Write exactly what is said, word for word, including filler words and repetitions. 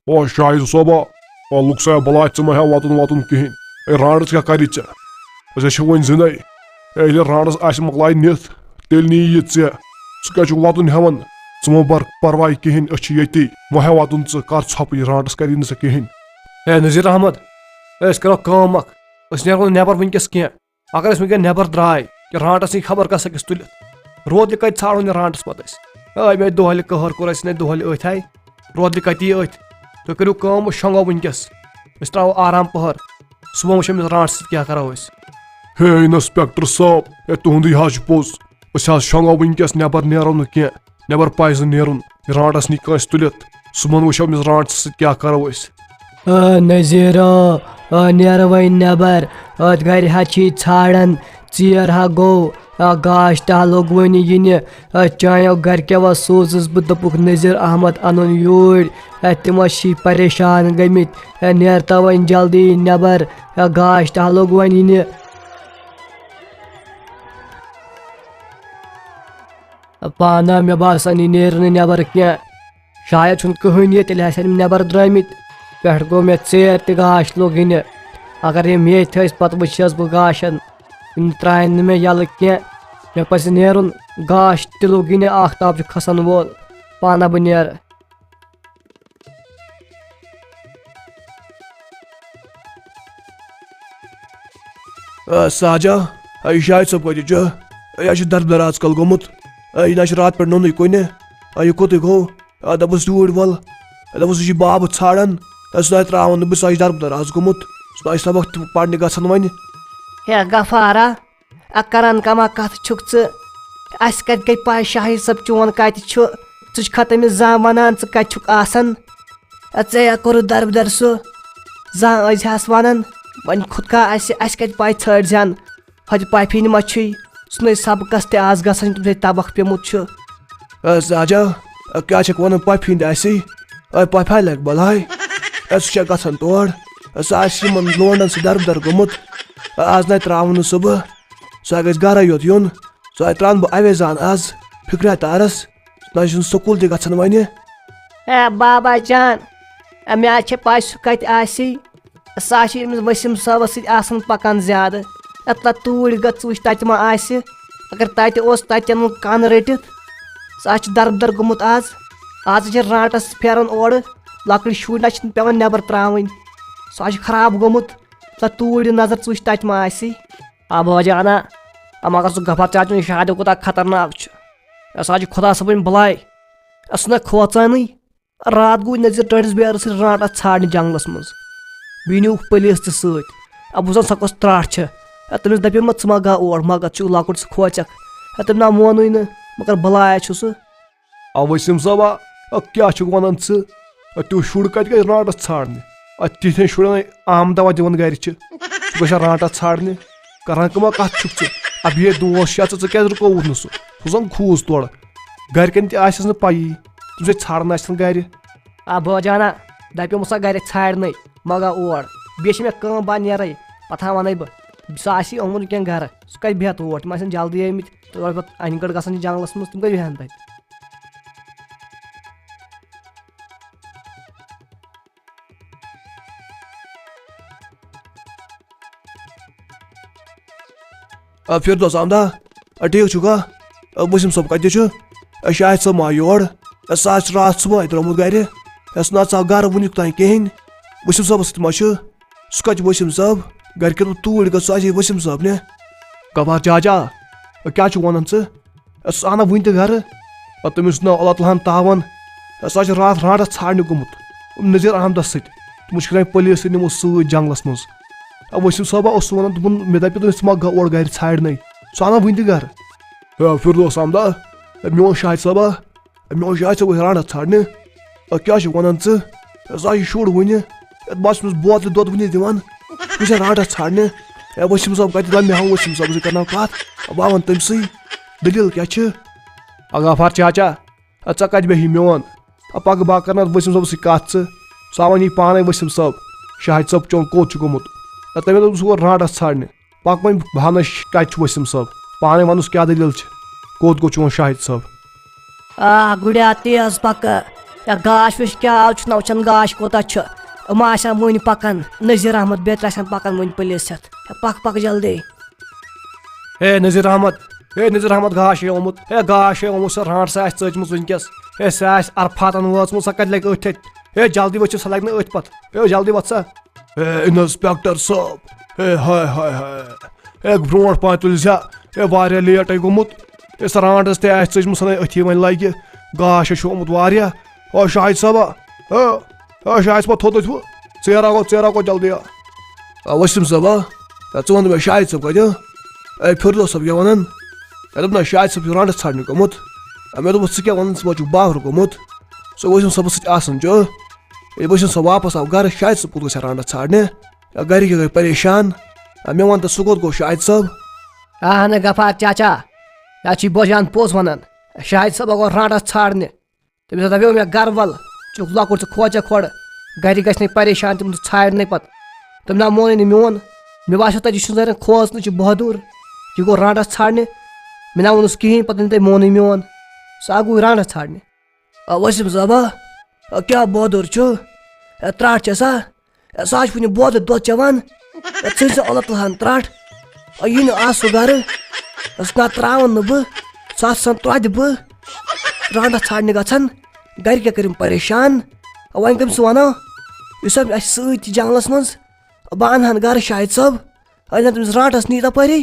او شاہد صٲبا، او لُکھ سا بلاے، ژٕ مہ ہےٚ وَتُن وَتُن کِہیٖنۍ۔ اے رانٛٹَس کیٛاہ کَرِ ژےٚ؟ أسۍ ہا چھِ وۄنۍ زِندَے۔ اے ییٚلہِ رانٛٹَس آسہِ مۄکلاے نِتھ، تیٚلہِ نِیہِ یہِ ژےٚ۔ ژٕ کیٛازِ چھُکھ وَتُن ہٮ۪وان؟ ژٕ مہ بَر پَرواے کِہیٖنۍ، أسۍ چھِ ییٚتی۔ مہ ہےٚ وَتُن ژٕ، کَر ژھۄپہٕ، یہِ رانٛٹَس کَری نہٕ ژےٚ کِہیٖنۍ۔ ہے نذیر احمد، ہے أسۍ کَرو کٲم اَکھ، أسۍ نیرو نہٕ نٮ۪بَر وٕنکٮ۪س کینٛہہ۔ اگر أسۍ وٕنکٮ۪ن نٮ۪بر درٛاے، یہِ رانٛٹس یی خبر کۄس أکِس تُلِتھ۔ روتلہِ کتہِ ژھانٛڈون یہِ رانٛٹس پتہٕ أسۍ؟ آے مےٚ دۄہلہِ قہر کوٚر اَسہِ، نَے دۄہلہِ أتھۍ آے۔ روتلہِ کتہِ یی أتھۍ؟ تُہۍ کٔرِو کٲم، أسۍ شۄنٛگو وٕنکٮ۪س۔ أسۍ ترٛاوو آرام پہر۔ صُبحن وٕچھو أمِس رانٛٹس سۭتۍ کیٛاہ کرو أسۍ۔ ہے انسپیکٹر صٲب، ہے تُہُنٛدُے حظ چھُ پوٚز۔ أسۍ حظ شۄنٛگو وٕنکٮ۪س، نٮ۪بر نیرو نہٕ کینٛہہ۔ نٮ۪بر پَزِ نہٕ نیرُن۔ یہِ رانٛٹس نی کٲنٛسہِ تُلِتھ۔ صُبحن وٕچھو أمِس رانٛٹس سۭتۍ کیٛاہ کرو أسۍ۔ آ، نذیرا، آ، نیرٕ وۄنۍ نٮ۪بر۔ آ، گرِ ہا چھی ژھانٛڈان، ژیر ہا گوٚو۔ آ، گاش تہِ ہا لوٚگ وۄنۍ یِنہِ۔ آ، چانیو گرِکیو ہا سوٗزُس بہٕ، دوٚپُکھ نذیر احمد اَنُن یوٗرۍ۔ آ، تِم ہا چھی پریشان گٔمٕتۍ۔ آ، نیر تو وۄنۍ جلدی نٮ۪بر۔ آ، گاش تہِ ہا لوٚگ وۄنۍ یِنہِ۔ پانہ مےٚ باسان، یہِ نیرِ نہٕ نٮ۪بر کینٛہہ۔ شاید چھُنہٕ کٕہٕنۍ ییٚتہِ، تیٚلہِ آسن یِم نٮ۪بر درٛٲمٕتۍ۔ پٮ۪ٹھٕ گوٚو مےٚ ژیر تہِ، گاش لوٚگ یِنہِ۔ اگر یِم ییٚتھۍ ٲسۍ، پتہٕ وٕچھِ ہس بہٕ گاشن۔ یِم ترٛاین نہٕ مےٚ یَلہٕ کینٛہہ۔ مےٚ پزِ نیرُن، گاش تہِ لوٚگ یِنہِ، آفتاب چھُ کھسان وول۔ پانہ بہٕ نیرٕ۔ آ، ساجا، آ، یہِ شاہد صٲب کتہِ چھُ؟ آ، یہِ حظ چھُ دربدر آز کل گوٚمُت۔ آ، یہِ نہ حظ چھُ راتہٕ پٮ۪ٹھ نوٚنُے کُنہِ۔ آ، یہِ کوٚتُے گوٚو؟ آ، دوٚپُس یوٗرۍ وَل۔ آ، دوٚپُس یہِ چھُ بابہٕ ژھانٛڈان۔ آ، سُہ نہ حظ ترٛاوان نہٕ بہٕ، سُہ حظ چھُ دربدر آز گوٚمُت۔ سُہ نہ حظ چھُ سبق تہِ پرنہِ گژھان وۄنۍ۔ ہے غفارا، اَ، کران کما کتھ چھُکھ ژٕ؟ اَسہِ کتہِ گٔے پَے شاہد صٲب چون کتہِ چھُ؟ ژٕ چھُکھا تٔمِس زانٛہہ ونان ژٕ کتہِ چھُکھ آسان؟ اَ، ژےٚ یا کوٚرُتھ دربدر سُہ؟ زانٛہہ ٲسۍ ہس ونان، وۄنۍ خود کا اَسہِ، اَسہِ کتہِ پَے ژھٲنٛڈۍ زٮ۪ن؟ ہوٚتہِ پۄپھِ ہِنٛدِ ما چھُے؟ سُہ نَے سبقس تہِ آز گژھان، تٔمِس نَے تبکھ پیوٚمُت چھُ۔ اے ساجا، اے کیٛاہ چھَکھ وَنان پۄپھِ ہِنٛدِ آسہِ؟ اے پۄپھِ ہاے لَگہِ بَلاے۔ اے سُہ چھا گژھان تور؟ اے سُہ آسہِ یِمَن لونڈَن سۭتۍ دَربٕدَر گوٚمُت۔ اے آز نَے ترٛاوُن نہٕ سُہ بہٕ۔ سُہ ہا گژھِ گَرَے یوت یُن۔ سُہ ہا ترٛاونہٕ بہٕ اَوے زان آز فِکرِ تارَس۔ نہ چھُنہٕ سکوٗل تہِ گژھان وۄنۍ۔ اے بابا جان، اے مےٚ حظ چھےٚ پَے سُہ کَتہِ آسی۔ سُہ حظ چھِ أمِس ؤسیٖم صٲبَس سۭتۍ آسان پَکان زیادٕ۔ اَتھ لَہ توٗرۍ گٔژھ وٕچھ تَتہِ ما آسہِ۔ اگر تَتہِ اوس، تَتہِ اَنُن کَن رٔٹِتھ۔ سُہ حظ چھُ دَربٕدَر گوٚمُت آز۔ آز حظ چھِ رانٛٹَس پھیران اورٕ۔ لۄکٕٹۍ شُرۍ نہ چھِنہٕ پٮ۪وان نٮ۪بَر ترٛاوٕنۍ۔ سُہ حظ چھُ خراب گوٚمُت۔ سۄ توٗرۍ نظر ژٕ وٕچھ تَتہِ ما آسی۔ آ بٲجانا، آ مگر سُہ غفار چاچُن شاہدِ کوٗتاہ خطرناک چھُ۔ اَسہِ حظ چھِ خۄدا صٲبٕنۍ بَلاے۔ اَسہِ نہ کھوژانٕے۔ راتھ گوٚو نذیر ٹٲٹھِس بیرَس سۭتۍ رانٛٹَس ژھانٛڈنہِ جنٛگلَس منٛز۔ بیٚیہِ نیوٗکھ پُلیٖس تہِ سۭتۍ۔ اَ، بہٕ زَن سۄ کۄس ترٛٹھ چھےٚ۔ اَ، تٔمِس دَپیومَس، "ژٕ ما گا اور، ما گژھ، ژٕ چھُکھ لۄکُٹ، ژٕ کھوژَکھ۔" اَ، تٔمۍ نہ مونُے نہٕ، مگر بَلایا چھُ سُہ۔ اَ، ؤسیٖم صٲبا، اَ، کیٛاہ چھُکھ وَنان ژٕ؟ اَ، تیُتھ شُر کَتہِ گژھِ رانٛٹَس ژھانٛڈنہِ؟ اَ، تِتھٮ۪ن شُرٮ۪ن آمہٕ دوا دِوان گَرِ چھِ۔ سُہ گژھِ رانٛٹَس ژھانٛڈنہِ؟ کران کٕما کَتھ چھُکھ ژٕ؟ اَ، بیٚیہِ دوس چھِ اَژٕ، ژٕ کیٛازِ رُکووُتھ نہٕ سُہ؟ سُہ زَن کھوٗژ تورٕ۔ گَرِکٮ۪ن تہِ آسٮ۪س نہٕ پَیی۔ تِم چھِ ژھانٛڈان اَسہِ گَرِ۔ آ بٲجانا، دَپیومَس سا گَرِ ژھانٛڈنَے، مہ گا اور۔ بیٚیہِ چھِ مےٚ کٲم، بہٕ نیرَے، پَتہٕ ہا وَنَے بہٕ۔ سُہ آسہِ آمُت وٕنکٮ۪ن گَرٕ، سُہ کَتہِ بیٚہہِ تور؟ تِم آسَن جلدی آمٕتۍ، تورٕ پَتہٕ اَنہِ گٔٹۍ گژھان چھِ جنٛگلَس منٛز، تِم کَتہِ بیٚہَن تَتہِ؟ آ، فردوس احمدا، آ، ٹھیٖک چھُکھا؟ آ، وسیٖم صٲب کَتہِ چھُ؟ آ، شاہد صٲب ما آو یور؟ آ، سُہ حظ چھُ راتھ صُبحٲے درٛامُت گَرِ۔ آ، سُہ نہ حظ ژاو گَرٕ وٕنیُک تام کِہیٖنۍ۔ وسیٖم صٲبَس سۭتۍ ما چھُ؟ سُہ کَتہِ چھُ وسیٖم صٲب؟ گَرِ کٔرِو توٗرۍ گژھ، سُہ آسہِ ہے وسیٖم صٲب نے۔ غفار چاچا، آ، کیٛاہ چھُ وَنان ژٕ؟ آ، سُہ اَنہ وٕنہِ تہِ گَرٕ۔ آ، تٔمِس چھُ ناو اللہ تعالیٰ ہَن تاوَن۔ آ، سُہ حظ چھُ راتھ رانٛٹَس ژھانٛڈنہِ گوٚمُت۔ نذیر احمدَس سۭتۍ۔ تِمو چھِ کَران پُلیٖس سۭتۍ نِمو سۭتۍ جنٛگلَس منٛز۔ آ، وسیٖم صٲبا اوس سُہ وَنان، دوٚپُن، مےٚ دَپہِ تٔمِس، "ژٕ ما گژھ اور گَرِ ژھانٛڈنَے۔" سُہ اَنان وٕنہِ تہِ گَرٕ۔ ہے فردوس احمدا، ہے میون شاہد صٲبا، ہے میون شاہد صٲب گژھِ رانٛٹَس ژھانٛڈنہِ۔ ہے کیٛاہ چھُکھ وَنان ژٕ؟ ہے سُہ حظ چھُ شُر وٕنہِ۔ ہے بہٕ حظ چھُس أمِس بوتلہِ دۄد وٕنہِ دِوان۔ بہٕ چھُس رانٛٹَس ژھانٛڈنہِ۔ ہے وسیٖم صٲب کَتہِ، دَپہِ مےٚ ہاو وسیٖم صٲبَس سۭتۍ کَرناو کَتھ۔ ہے بہٕ ہاوَن تٔمۍ سٕے۔ دٔلیٖل کیٛاہ چھِ؟ آ غفار چاچا، اَدٕ ژٕ کَتہِ بیٚہہِ میون؟ اَدٕ پَکہٕ بہٕ کَرٕ نہٕ اَتھ ؤسیٖم صٲبَس سۭتۍ کَتھ ژٕ۔ سُہ ہاوَن یی پانَے ؤسیٖم صٲب، شاہد صٲب چون کوٚت چھُ گوٚمُت۔ اَدٕ تَمہِ دۄہ اوسُس اور رانٛٹَس ژھانٛڈنہِ۔ پَکھ وۄنۍ بہٕ ہاونَے کَتہِ چھُ ؤسیٖم صٲب۔ پانَے وَنُس کیٛاہ دٔلیٖل چھِ۔ کوٚت گوٚو چون شاہد صٲب؟ آ گُریا تیز پَکہٕ۔ یا گاش وٕچھ کیٛاہ آز چھُ نہ وٕچھان گاش کوٗتاہ چھُ۔ یِم آسن وٕنہِ پکان، نذیر احمد بیترِ آسن پکان وٕنہِ پُلیٖس ہٮ۪تھ۔ یا پکھ پکھ جلدی۔ ہے نذیر احمد، ہے نذیر احمد، گاش ہے آمُت، ہے گاش ہے آمُت، سۄ رانٛٹھ سۄ آسہِ ژٔجمٕژ وٕنکیٚس۔ ہے سۄ آسہِ عرفاتن وٲژمٕژ، سۄ کتہِ لگہِ أتھۍ تھٔدۍ؟ ہے جلدی ؤسِو، سۄ لگہِ نہٕ أتھۍ پتہٕ۔ ہے جلدی وۄتھ سا۔ ہے انسپیکٹر صٲب، ہے ہاے ہاے ہاے۔ ہے برونٛٹھ پہن تُلۍ زِ، ہے واریاہ لیٹ ہے گوٚمُت۔ ہے سۄ رانٛٹھ ٲس تہِ آسہِ ژٔجمٕژ، سۄ نے أتھی وۄنۍ لگہِ۔ گاش ہے چھُ آمُت واریاہ۔ او شاہد صٲبا، ہے، ہے شاہد صٲبا، تھوٚد ٲسۍ وٕ۔ ژیر آو، ژیر آو، جلدی آ۔ آ، وسیٖم صٲبا، ہے ژٕ وَن تہٕ مےٚ، شاہد صٲب کَتہِ؟ اے فردوس صٲب کیٛاہ وَنان؟ ہے دوٚپ نہ، شاہد صٲب چھُ رانٛٹَس ژھانٛڈنہِ گوٚمُت۔ ہے مےٚ دوٚپُس، ژٕ کیٛاہ وَنان، ژٕ ما چھُکھ باورٕ گوٚمُت؟ ژٕ وسیٖم صٲبَس سۭتۍ آسان چھُ۔ ییٚلہِ وسیٖم صٲب واپَس آو گَرٕ، شاہد صٲب کوٚت گژھِ ہا رانٛٹَس ژھانٛڈنہِ؟ ہے گَرِکۍ گٔے پریشان۔ ہے مےٚ وَن تہٕ، سُہ کوٚت گوٚو شاہد صٲب؟ اہن غفار چاچا، یا چھی بوجان پوٚز وَنان۔ شاہد صٲب گوٚو رانٛٹَس ژھانٛڈنہِ۔ تٔمِس ہسا پیوٚو مےٚ گرٕ وَل، ژٕ چھُکھ لۄکُٹ، ژٕ کھوژ ژےٚ کھۄڈٕ، گرِکۍ گژھِ نَے پریشان، تِم تہِ ژھانٛڈِ نَے پَتہٕ۔ تٔمۍ نہ مونُے نہٕ میون۔ مےٚ باسیو تَتہِ یہِ چھُنہٕ زَن کھوژنٕچ، یہِ بہادُر، یہِ گوٚو رانٛٹَس ژھانٛڈنہِ۔ مےٚ نہ ووٚنُس کِہیٖنۍ، پَتہٕ نہٕ تٔمۍ مونُے میون۔ سُہ ہا گوٚو رانٛٹَس ژھانٛڈنہِ۔ آ، وسیٖم صٲبا، آ، کیٛاہ بہادُر چھُ؟ آ، ترٛٹھ چھےٚ سا؟ آ، سُہ ہا چھُ وٕنہِ بودٕ دۄد چٮ۪وان۔ آ، ژٔج سا اللہ تعالیٰ ہَن ترٛٹھ؟ آ، یی نہٕ آز سُہ گَرٕ۔ آ، سُہ نہ ترٛاوَن نہٕ بہٕ۔ سُہ آسہٕ آسان ترٛوٚدِ بہٕ۔ رانٛٹَس ژھانٛڈنہِ گژھان۔ گَرِکۍ کٔرِم پریشان۔ آ، وۄنۍ کٔمِس وَنو؟ یُس ہا اَسہِ سۭتۍ چھِ جنٛگلَس منٛز۔ آ، بہٕ اَنہٕ ہَن گَرٕ شاہد صٲب۔ آ، ییٚلہِ نہٕ تٔمِس رانٛٹَس نی تَپٲری۔